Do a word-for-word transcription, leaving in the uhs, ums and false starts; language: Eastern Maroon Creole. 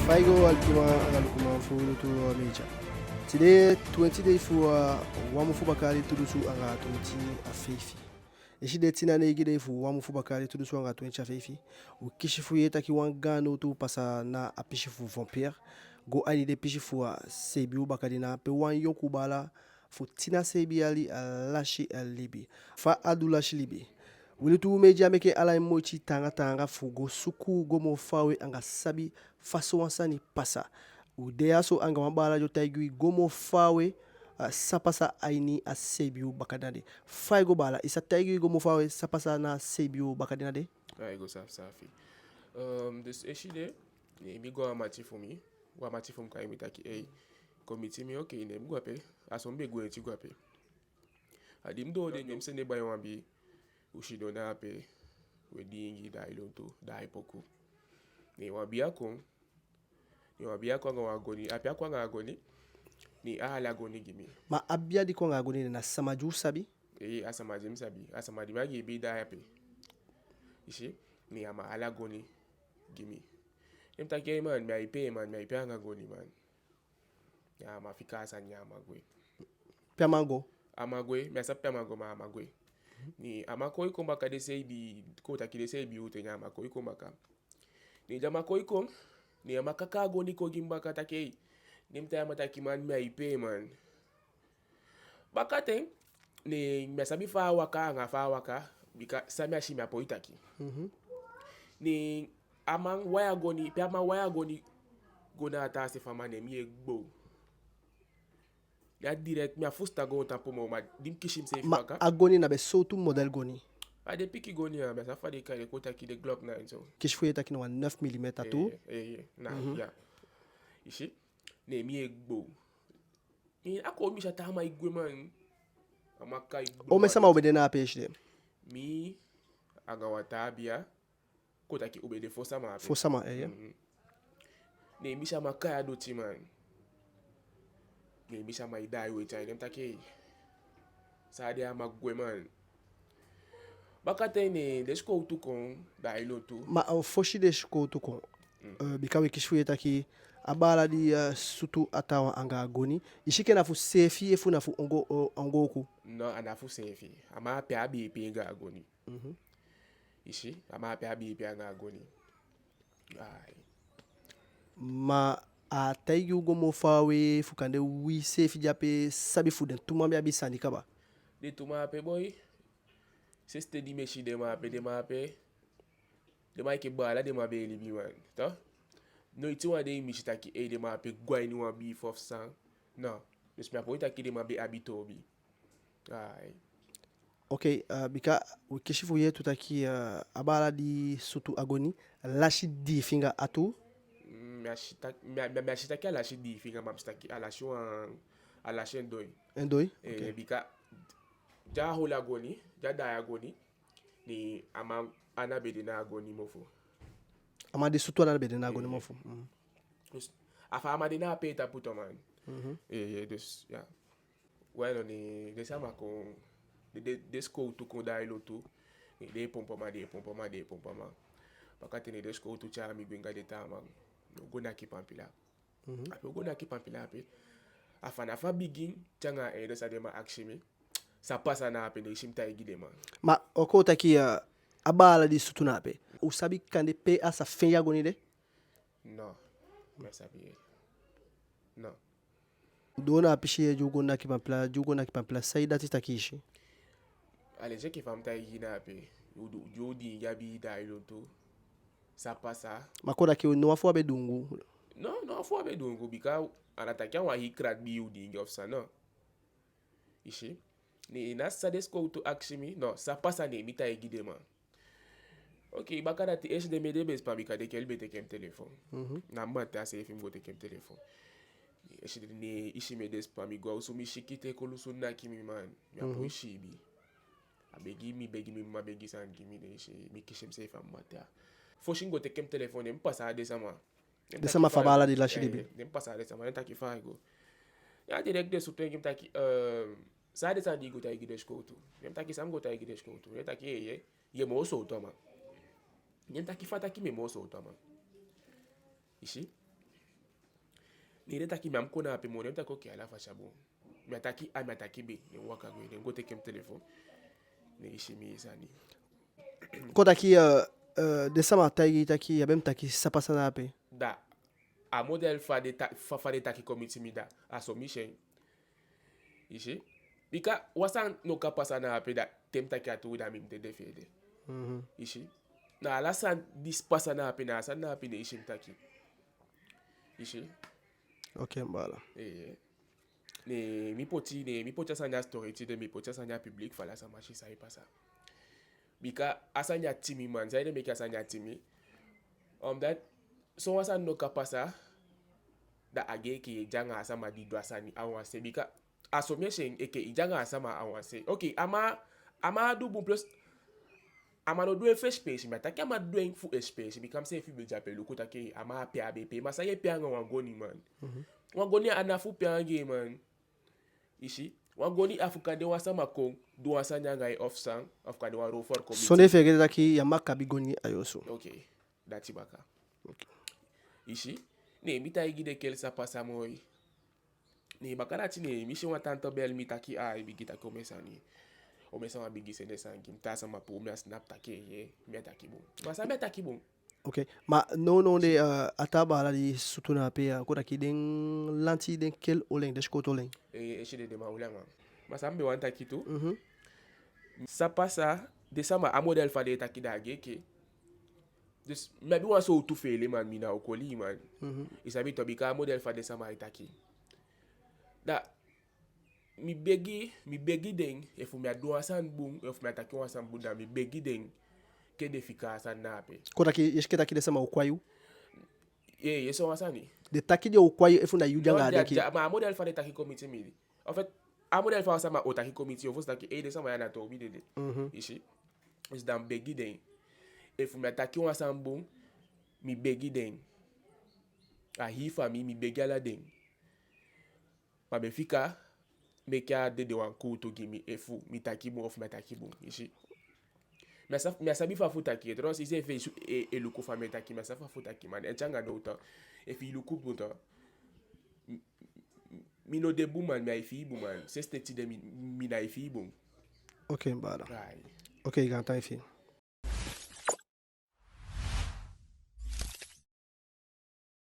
Fa i go, alikiman anga lukuman fu Lutu Media. Tide twenti dei fu a wan mun fu baka yali tu dunsu anga twenti a feifi. Eside tin a neigi dei fu wan mun fu baka yali tu dunsu anga twenti a feifi, u kisi fu yee taki wan gaan nowtu pasa na a pisi fu Vampire, go a ini den pisi fu a Seibi Uu Bakadina, pe wan yonkuu baala fu tin a seibin yali a lasi a libi. Fa a du lasi libi? Wi Lutu Media meke ala en moiti taanga taanga fu go suku go moo faawe anga sabi fa sowan sani pasa. U de ya so anga wan baala di o taigi wi go moo faawe, a, san pasa a ini a Seibi Uu Bakadina de. Fa i go, baala? I sa taigi wi go moo faawe san pasa na Seibi Uu Bakadina de? Ai go safi safi. Ehm, dus eside, ne mi go a mati fu mi, wan mati fu mi kai mi taki, ei, kon miti mi, oke, ne mi go ape. A so mi be gwenti go ape. A di mi doo de, ne mi sende bai wan bii, u sidon na ape, we diingi, daai lontu, daai poku. Ne wan bii a kon, ne wan bii a kon anga wan goni, a pe a kon anga a goni, ne a hali a goni gi mi. Ma a bii di kon anga a goni de, na sama di u sabi? Ee, a sama di mi sabi, a sama di mi a gi bii daai ape. I si, ne a man hali a goni gi mi. Ne mi taki, ei man, mi á e pee man, mi á e pee anga goni man. Ne a man fika a sani, ne a man gwe. Pe a man go? A man gwe, mi á sabi pe a man go, ma a man gwe. Ne a man kon e kon baka den seibin, kon taki den seibin yuu ten, ne a man kon e kon baka. Ne di a man kon e kon, ne a man kaka a goni kon gi mi baka taki, ei. Ne mi taigi a man taki man, mi á e pee man. Bakaten, ne mi á sabi fa a waka anga fa a waka, bika san mi á si mi á poi taki. Mhm. Ne a man wai a goni, pe a man wai a goni go na a taa se fu a man, ne mi yee gbow. Ya direct, mi á fusutan goontapu moo, ma di mi kisi miseefi baka. Ma a goni na be sowtu model goni? A den pikin goni ya, mi á sabi fa den e kai den, kon taki den Glock nine so. Kisi fu yee taki na wan neuf millimètres tu. Ee, ee, ee, na, mhm, ya. I si? Ne mi yee gbow. Ne a kon mi si a taa man e gwe man. A man kai gbow. Omen sama u be de na a peesi de? Mi anga wan taa bia. Kon taki u be de fo sama ape. Fo sama, ee, ya. Mhm. Ne mi si a man kai a doti man. Ne mi si a man e daai weti ain, ne mi taki, ei. San a de, a man gwe man. Bakaten ne den sikowtu kon, daai lontu. Ma, o, fosi den sikowtu kon. Mm. Eh, bika we kisi fu yee taki a baala di, eh, sutu a taawan anga a goni, i si enke na fu seefi efu na fu ongo, o, ongooku? No, a ná fu seefi. A man ape a be e pee anga a goni. Mhm. I si, a man ape a be e pee anga a goni. Ai. Ma a taigi u go moo faawe fu kande wi seefi di ape sabi fu den tu man be abi sani kaba? Den tu man ape boi, sensi di mi e si den man ape, den man ape, den man enke baala den man be e libi man, to? Noiti wan dei mi si taki, ei, den man ape gwe a ini wan biifi ofu san. No. Dus mi á poi taki den man be abi toobi. Ai. Oke, eh, bika wi kisi fu yee tu taki, eh, a baala di sutu a goni lasi dii finga, a tuu? Mm, mi á si taki, mi á, mi á, mi á si taki a lasi dii finga, ma mi si taki a lasi wan, a lasi en doi. En doi? Eh, oke. Bika di a holi a goni, di a daai a goni, ne a man ana be de na a goni mofu. A man di sutu ana be de na a goni mofu. Eh. Mm. Dus a fa a man de na a pee tapu tu man. Mhm. Eh, eh, dus, ya. Weno, ne den sama kon, den, den, den sikowtu kon daai lontu. Ne den e pompu a man, den e pompu a man, den e pompu a man. Bakaten ne den sikowtu tyai mi gwe anga den taa man. Ne u go naki pampila. Mhm. Ape u go naki pampila ape. A fanafu a bigin te anga a ede san den man akisi mi. San pasa na ape, ne i si mi taigi den man. Ma, o, kon taki, eh, a baala di sutu na ape, u sabi kande pe a sa fende a goni de? No. Mi á sabi. No. Doo na a pisi ye, di u go naki pampila, di u go naki pampila, san i dati taki i si? A leti enke fa mi taigi i na ape, u du, di u diingi a bii daai lontu, san pasa. Ma kon taki, no wan fu u á be duungu? No, no wan fu u á be duungu, bika a ná taki a wan hii krat bii u diingi ofu san, no. I si? Ne na san den sikowtu akisi mi, no, san pasa, ne mi taigi den man. Oke, bakadati, eside mi ede be span, bika den kel be teke mi telefon. Mhm. Na mamanten seefi mi go teke mi telefon. Eside, ne i si mi ede span, mi go a osu, mi siki te kolusu naki mi man. Mi á poi siibi. A begi mi, begi mi mma, begi sani gi mi, ne i si mi kisi miseefi a mamanten. Fosi mi go teke mi telefon, ne mi pasa a den sama. Den sama fu a baala di lasi libi. Eh, ne mi pasa a den sama, ne mi taki fa ai go. Ya direct den sutu en gi mi taki, eh, san a den sani di i go taigi den sikowtu? Ne mi taki san mi go taigi den sikowtu? Ne den taki, eh, ye, ye moo sowtu a man. Ne mi taki fa taki mi e moo sowtu a man? I si? Ne den taki mi á mu kon na ape moo, ne mi taki oke, ala fasi a bun. Mi á taki a, mi á taki be, ne mi waka gwe, ne mi go teke mi telefon. Ne i si mi sani. Kon taki, eh, eh, den sama taigi i taki, i á be mu taki san pasa na ape. Da, a model fa den ta-, fa, fa den taki kon miti mi da, a so mi si en. I si? Bika wan sani no kan pasa na ape da, te mi taki a tuu da mi mu dede fi ede. Mhm. I si? Na ala sani di pasa na ape, na a sani na ape ne i si mi taki. I si? Oke, mi baala. Ee. Ne mi poti, ne mi poti a sani a story tide, mi poti a sani a public fu ala sama si san e pasa. Bika a sani a timi man, saide meke a sani a timi. Omdat sowan sani no kan pasa, da a gei enke i e de anga a sama di du a sani a wan se. Bika a so mi e si en, enke i de anga a sama a wan se. Oke, a man, a man á du bun plus a man no du en fu expensi, mi á taki a man du en fu expensi, bika mi seefi be de ape luku taki a man á pee, á be pee, ma san i e pee anga wan goni man. Mhm. Wan goni a ná fu pee anga en man. I si, wan goni a fu kande wan sama kon du wan sani anga i of san, of kande wan rover kon miti. Sondee fegete taki i á mag abi goni a i osu. Oke, dati baka. Oke. I si, ne mi taigi den kel san pasa moi. Ne baka dati ne mi si wan tanta bel mi taki, a, i bigin taki omen sani. Omen sama bigin sende sani gi mi, taa sama puu mi a Snap taki, ee, mi á taki bun. Ma san mi á taki bun. Oke, ma nownow de, eh, a taa baala di sutu na ape ya, kon taki den lanti, den kel o len, den sikowtu o len. Ee, i si den, den man o len man. Ma san mi be wani taki tu. Mhm. San pasa, den sama a model fa den e taki da a gei enke. Dus, mi abi wan sowtu feele man, mi ná o koli i man. Mhm. I sabi to, bika a model fa den sama e taki. Da, mi begi, mi begi den, efu mi á du wan sani bun, efu mi á taki wan sani bun, da mi begi den, ke den fika a sani na ape. Kon taki, i si enke taki den sama o kwai u? Ee, i si wan sani. Den taki den o kwai u efu na yu de anga den. Ma a model fa den taki kon miti mi. En fait, a model fa wan sama o taki kon miti i, o fosi taki, ee, den sama ya na toobi den de. Mhm. I si? Dus da mi begi den. Efu mi á taki wan sani bun, mi begi den. A hii famii, mi begi ala den. Ma mi e fika, meke a dede wan kuutu gi mi efu mi taki bun of mi á taki bun, i si. Mi á sa-, mi á sabi fa fu taki, e, trouwens, i seefi e, e luku fa mi e taki, mi á sabi fa fu taki, man. En te anga now tu, efi i luku bun tu, mi, mi no de bun man, mi á e fii bun man. Sensi tide mi, mi ná e fii bun. Oke, mi baala. Ai. Oke, i gaantangi fi i.